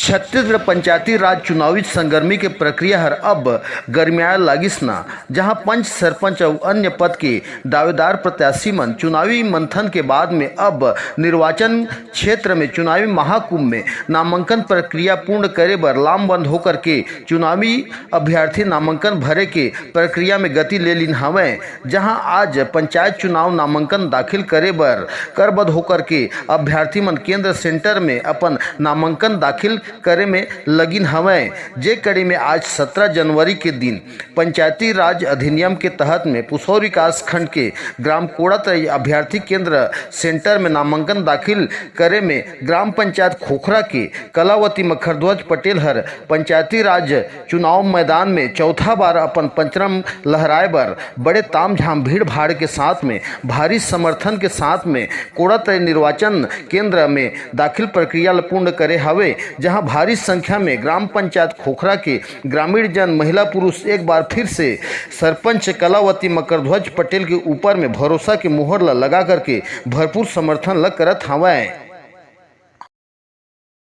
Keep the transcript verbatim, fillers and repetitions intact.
छत्तीसगढ़ पंचायती राज चुनावी संगरमी के प्रक्रिया हर अब गरमियाए लागिस ना, जहां पंच, सरपंच अउ अन्य पद के दावेदार प्रत्याशी मन चुनावी मंथन के बाद में अब निर्वाचन क्षेत्र में चुनावी महाकुंभ में नामांकन प्रक्रिया पूर्ण करे बर लामबंद होकर के चुनावी अभ्यर्थी नामांकन भरे के प्रक्रिया में गति ले लीन हवय, जहां आज पंचायत चुनाव नामांकन दाखिल करे बर करबद्ध होकर के अभ्यर्थी मन केंद्र सेंटर में अपन नामांकन दाखिल करे में लगिन हवय। जे कड़ी में आज सत्रह जनवरी के दिन पंचायती राज अधिनियम के तहत में पुसौर विकास खंड के ग्राम कोड़ातरई अभ्यर्थी केंद्र सेंटर में नामांकन दाखिल करे में ग्राम पंचायत खोखरा के कलावती मखरध्वज पटेल हर पंचायती राज चुनाव मैदान में चौथा बार अपन पंचरम लहराए बर बड़े तामझाम भीड़ भाड़ के साथ में भारी समर्थन के साथ में कोड़ातरई निर्वाचन केंद्र में दाखिल प्रक्रिया ल पूर्ण करे हवे, जहां भारी संख्या में ग्राम पंचायत खोखरा के ग्रामीण जन, महिला पुरुष एक बार फिर से सरपंच कलावती मकरध्वज पटेल के ऊपर में भरोसा के मुहर ल लगा करके भरपूर समर्थन ल करत हवय।